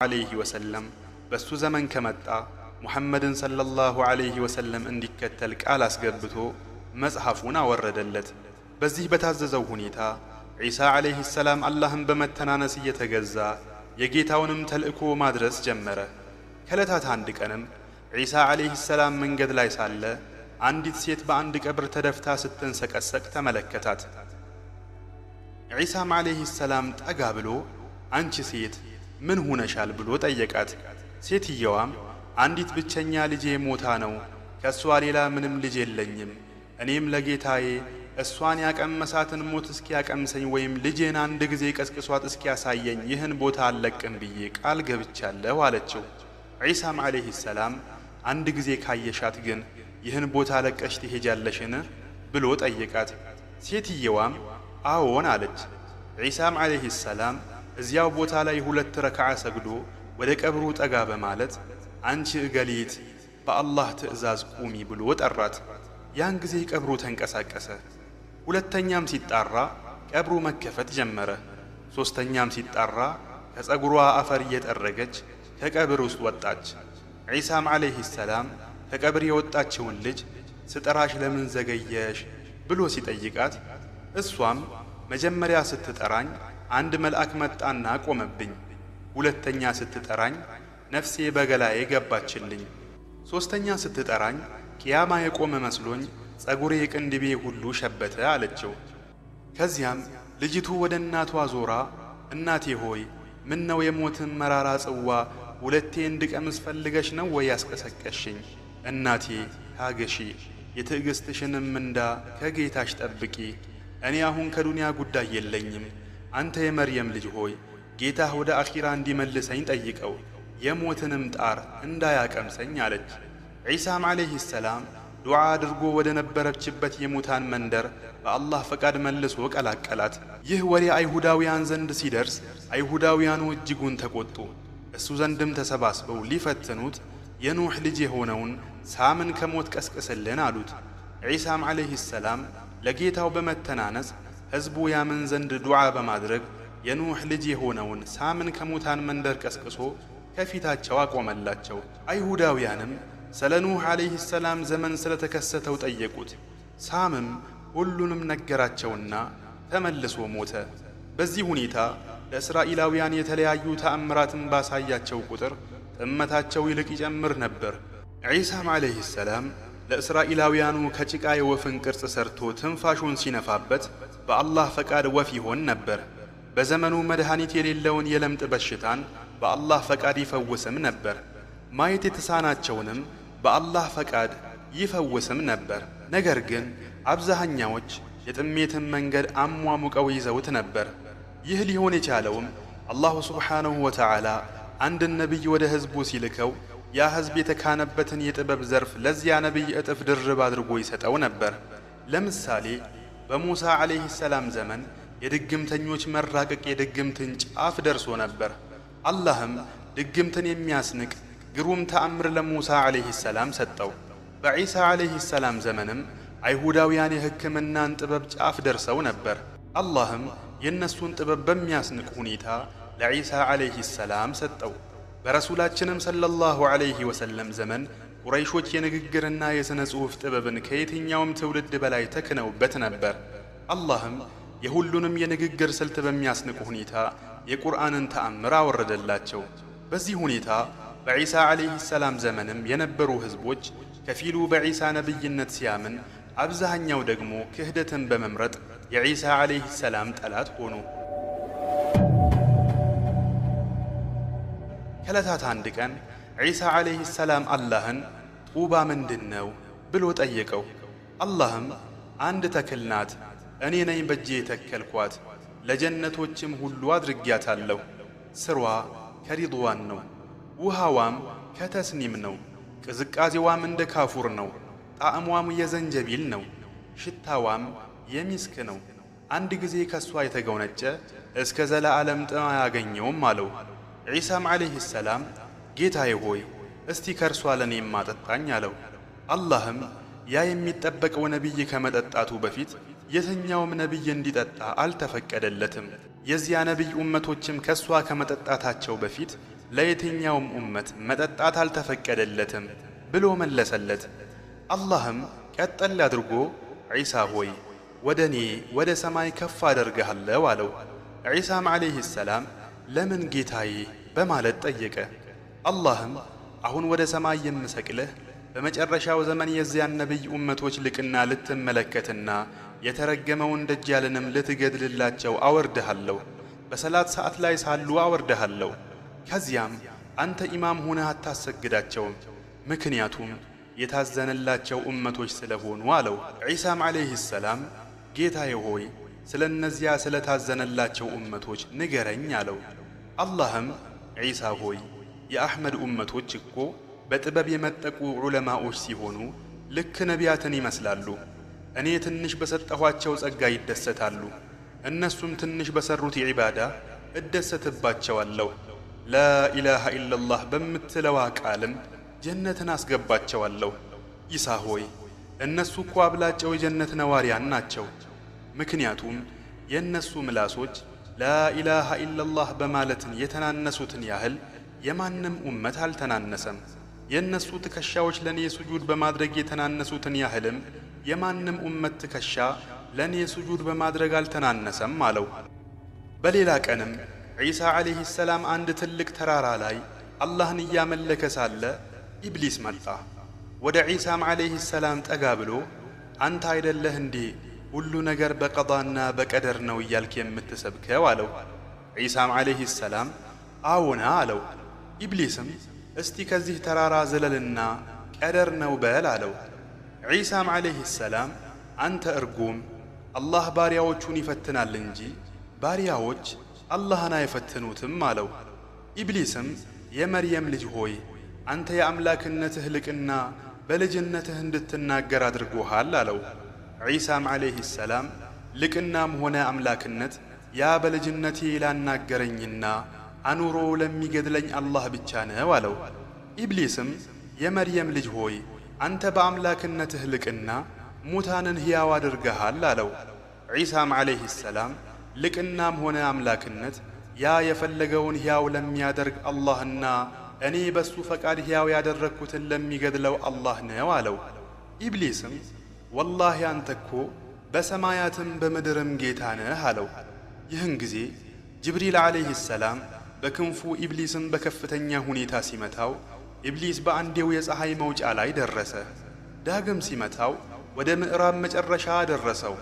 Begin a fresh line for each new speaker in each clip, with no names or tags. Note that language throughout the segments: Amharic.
ዐለይሂ ወሰለም በሱ ዘመን ከመጣ ሙሐመድን ሰለላሁ ዐለይሂ ወሰለም እንዲከተል ቃል አስገብቶ መጽሐፉን አወረደለት። በዚህ በታዘዘው ሁኔታ ዒሳ ዐለይሂ ሰላም አላህን በመተናነስ እየተገዛ የጌታውንም ተልእኮ ማድረስ ጀመረ። ከዕለታት አንድ ቀንም ዒሳ ዐለይሂ ሰላም መንገድ ላይ ሳለ አንዲት ሴት በአንድ ቀብር ተደፍታ ስትንሰቀሰቅ ተመለከታት። ዒሳም ዐለይሂ ሰላም ጠጋ ብሎ አንቺ ሴት ምን ሁነሻል ብሎ ጠየቃት። ሴትየዋም አንዲት ብቸኛ ልጄ ሞታ ነው፣ ከእሷ ሌላ ምንም ልጅ የለኝም። እኔም ለጌታዬ እሷን ያቀመሳትን ሞት እስኪያቀምሰኝ ወይም ልጄን አንድ ጊዜ ቀስቅሷት እስኪያሳየኝ ይህን ቦታ አልለቅም ብዬ ቃል ገብቻለሁ አለችው። ዒሳም ዐለይሂ ሰላም አንድ ጊዜ ካየሻት ግን ይህን ቦታ ለቀሽ ትሄጃለሽን ብሎ ጠየቃት። ሴትየዋም አዎን አለች። ዒሳም ዐለይሂ ሰላም እዚያው ቦታ ላይ 2 ረክዓ ሰግዶ ወደ ቀብሩ ጠጋ በማለት አንቺ እገሊት በአላህ ትዕዛዝ ቁሚ ብሎ ጠራት። ያን ጊዜ ቀብሩ ተንቀሳቀሰ። ሁለተኛም ሲጣራ ቀብሩ መከፈት ጀመረ። ሦስተኛም ሲጣራ ከፀጉሯ አፈር እየጠረገች ከቀብር ውስጥ ወጣች። ዒሳም ዐለይሂ ሰላም ከቀብር የወጣችውን ልጅ ስጠራሽ ለምን ዘገየሽ ብሎ ሲጠይቃት እሷም መጀመሪያ ስትጠራኝ አንድ መልአክ መጣና ቆመብኝ። ሁለተኛ ስትጠራኝ ነፍሴ በገላዬ ገባችልኝ። ሦስተኛ ስትጠራኝ ቂያማ የቆመ መስሎኝ ጸጉሬ ቅንድቤ ሁሉ ሸበተ አለችው። ከዚያም ልጅቱ ወደ እናቷ ዞራ እናቴ ሆይ ምን ነው የሞትን መራራ ጽዋ ሁለቴ እንድቀምስ ፈልገሽ ነው ወይ ያስቀሰቀሽኝ? እናቴ ታገሺ፣ የትዕግስትሽንም ምንዳ ከጌታሽ ጠብቂ። እኔ አሁን ከዱንያ ጉዳይ የለኝም። አንተ የመርየም ልጅ ሆይ ጌታህ ወደ አኺራ እንዲመልሰኝ ጠይቀው፣ የሞትንም ጣር እንዳያቀምሰኝ አለች። ዒሳም ዐለይሂ ሰላም ዱዓ አድርጎ ወደ ነበረችበት የሙታን መንደር በአላህ ፈቃድ መልሶ ቀላቀላት። ይህ ወሬ አይሁዳውያን ዘንድ ሲደርስ አይሁዳውያኑ እጅጉን ተቆጡ። እሱ ዘንድም ተሰባስበው ሊፈትኑት የኑሕ ልጅ የሆነውን ሳምን ከሞት ቀስቅስልን አሉት። ዒሳም ዐለይሂ ሰላም ለጌታው በመተናነስ ሕዝቡ ያምን ዘንድ ዱዓ በማድረግ የኑሕ ልጅ የሆነውን ሳምን ከሙታን መንደር ቀስቅሶ ከፊታቸው አቆመላቸው። አይሁዳውያንም ስለ ኑሕ ዐለይሂ ሰላም ዘመን ስለተከሰተው ጠየቁት። ሳምም ሁሉንም ነገራቸውና ተመልሶ ሞተ። በዚህ ሁኔታ ለእስራኤላውያን የተለያዩ ተአምራትን ባሳያቸው ቁጥር ጥመታቸው ይልቅ ይጨምር ነበር። ዒሳም ዐለይሂ ሰላም ለእስራኤላውያኑ ከጭቃ የወፍን ቅርጽ ሰርቶ ትንፋሹን ሲነፋበት በአላህ ፈቃድ ወፍ ይሆን ነበር። በዘመኑ መድኃኒት የሌለውን የለምጥ በሽታን በአላህ ፈቃድ ይፈውስም ነበር። ማየት የተሳናቸውንም በአላህ ፈቃድ ይፈውስም ነበር። ነገር ግን አብዛኛዎች የጥሜትን መንገድ አሟሙቀው ይዘውት ነበር። ይህ ሊሆን የቻለውም አላሁ ሱብሓነሁ ወተዓላ አንድን ነቢይ ወደ ሕዝቡ ሲልከው ያ ሕዝብ የተካነበትን የጥበብ ዘርፍ ለዚያ ነቢይ እጥፍ ድርብ አድርጎ ይሰጠው ነበር። ለምሳሌ በሙሳ ዐለይሂ ሰላም ዘመን የድግምተኞች መራቀቅ የድግምትን ጫፍ ደርሶ ነበር። አላህም ድግምትን የሚያስንቅ ግሩም ተአምር ለሙሳ ዐለይሂ ሰላም ሰጠው። በዒሳ ዐለይሂ ሰላም ዘመንም አይሁዳውያን የሕክምናን ጥበብ ጫፍ ደርሰው ነበር። አላህም የእነሱን ጥበብ በሚያስንቅ ሁኔታ ለዒሳ ዐለይሂ ሰላም ሰጠው። በረሱላችንም ሰለላሁ ዐለይሂ ወሰለም ዘመን ቁረይሾች የንግግርና የሥነ ጽሑፍ ጥበብን ከየትኛውም ትውልድ በላይ ተክነውበት ነበር። አላህም የሁሉንም የንግግር ስልት በሚያስንቅ ሁኔታ የቁርአንን ተአምር አወረደላቸው። በዚህ ሁኔታ በዒሳ ዐለይሂ ሰላም ዘመንም የነበሩ ሕዝቦች ከፊሉ በዒሳ ነቢይነት ሲያምን፣ አብዛኛው ደግሞ ክህደትን በመምረጥ የዒሳ ዐለይሂ ሰላም ጠላት ሆኑ። ከዕለታት አንድ ቀን ዒሳ ዐለይሂ ሰላም አላህን ጡባ ምንድን ነው ብሎ ጠየቀው። አላህም አንድ ተክል ናት፣ እኔ ነኝ በእጄ የተከልኳት፣ ለጀነቶችም ሁሉ አድርጊያታለሁ። ስሯ ከሪድዋን ነው፣ ውሃዋም ከተስኒም ነው፣ ቅዝቃዜዋም እንደ ካፉር ነው፣ ጣዕሟም የዘንጀቢል ነው፣ ሽታዋም የሚስክ ነው። አንድ ጊዜ ከሷ የተጎነጨ እስከ ዘለዓለም ጥም አያገኘውም አለው። ዒሳም ዐለይሂ ሰላም ጌታዬ ሆይ እስቲ ከእርሷ ለእኔም አጠጣኝ አለው። አላህም ያ የሚጠበቀው ነቢይ ከመጠጣቱ በፊት የትኛውም ነቢይ እንዲጠጣ አልተፈቀደለትም። የዚያ ነቢይ ኡመቶችም ከእሷ ከመጠጣታቸው በፊት ለየትኛውም ኡመት መጠጣት አልተፈቀደለትም ብሎ መለሰለት። አላህም ቀጠል አድርጎ ዒሳ ሆይ፣ ወደ እኔ ወደ ሰማይ ከፍ አደርግሃለሁ አለው። ዒሳም ዓለይህ ሰላም ለምን ጌታዬ በማለት ጠየቀ። አላህም አሁን ወደ ሰማይ የምሰቅልህ በመጨረሻው ዘመን የዚያን ነቢይ ኡመቶች ልቅና ልትመለከትና የተረገመውን ደጃልንም ልትገድልላቸው አወርድሃለሁ። በሰላት ሰዓት ላይ ሳሉ አወርድሃለሁ። ከዚያም አንተ ኢማም ሆነህ አታሰግዳቸውም፣ ምክንያቱም የታዘነላቸው ኡመቶች ስለሆኑ አለው። ዒሳም ዓለይህ ሰላም ጌታዬ ሆይ፣ ስለ እነዚያ ስለታዘነላቸው ኡመቶች ንገረኝ አለው። አላህም ዒሳ ሆይ፣ የአሕመድ ኡመቶች እኮ በጥበብ የመጠቁ ዑለማዎች ሲሆኑ ልክ ነቢያትን ይመስላሉ። እኔ ትንሽ በሰጠኋቸው ጸጋ ይደሰታሉ፣ እነሱም ትንሽ በሠሩት ዒባዳ እደሰትባቸዋለሁ። ላኢላሃ ኢለላህ በምትለዋ ቃልም ጀነትን አስገባቸዋለሁ። ኢሳ ሆይ፣ እነሱ እኮ አብላጫው የጀነት ነዋሪያን ናቸው። ምክንያቱም የእነሱ ምላሶች ላኢላሃ ኢለላህ በማለትን የተናነሱትን ያህል የማንም ኡመት አልተናነሰም። የእነሱ ትከሻዎች ለእኔ ሱጁድ በማድረግ የተናነሱትን ያህልም የማንም ኡመት ትከሻ ለእኔ ሱጁድ በማድረግ አልተናነሰም አለው። በሌላ ቀንም ዒሳ ዓለይህ ሰላም አንድ ትልቅ ተራራ ላይ አላህን እያመለከ ሳለ ኢብሊስ መጣ። ወደ ዒሳም ዓለይህ ሰላም ጠጋ ብሎ አንተ አይደለህ እንዴ ሁሉ ነገር በቀዳና በቀደር ነው እያልክ የምትሰብከው አለው። ዒሳም ዓለይህ ሰላም አዎና አለው። ኢብሊስም እስቲ ከዚህ ተራራ ዝለልና ቀደር ነው በል አለው። ዒሳም ዓለይህ ሰላም አንተ እርጉም፣ አላህ ባሪያዎቹን ይፈትናል እንጂ ባሪያዎች አላህን አይፈትኑትም አለው። ኢብሊስም የመርየም ልጅ ሆይ፣ አንተ የአምላክነትህ ልቅና በልጅነትህ እንድትናገር አድርጎሃል አለው። ዒሳም ዓለይህ ሰላም ልቅናም ሆነ አምላክነት ያ በልጅነቴ ላናገረኝና አኑሮ ለሚገድለኝ አላህ ብቻ ነው አለው። ኢብሊስም የመርየም ልጅ ሆይ፣ አንተ በአምላክነትህ ልቅና ሙታንን ሕያው አድርገሃል አለው። ዒሳም ዓለይህ ሰላም ልቅናም ሆነ አምላክነት ያ የፈለገውን ሕያው ለሚያደርግ አላህና እኔ በሱ ፈቃድ ሕያው ያደረግኩትን ለሚገድለው አላህ ነው አለው። ኢብሊስም ወላሂ አንተ እኮ በሰማያትም በምድርም ጌታ ነህ አለው። ይህን ጊዜ ጅብሪል ዓለይህ ሰላም በክንፉ ኢብሊስን በከፍተኛ ሁኔታ ሲመታው ኢብሊስ በአንዴው የፀሐይ መውጫ ላይ ደረሰ። ዳግም ሲመታው ወደ ምዕራብ መጨረሻ ደረሰው።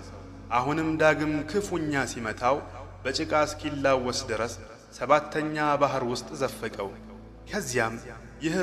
አሁንም ዳግም ክፉኛ ሲመታው በጭቃ እስኪላወስ ድረስ ሰባተኛ ባህር ውስጥ ዘፈቀው። ከዚያም ይህ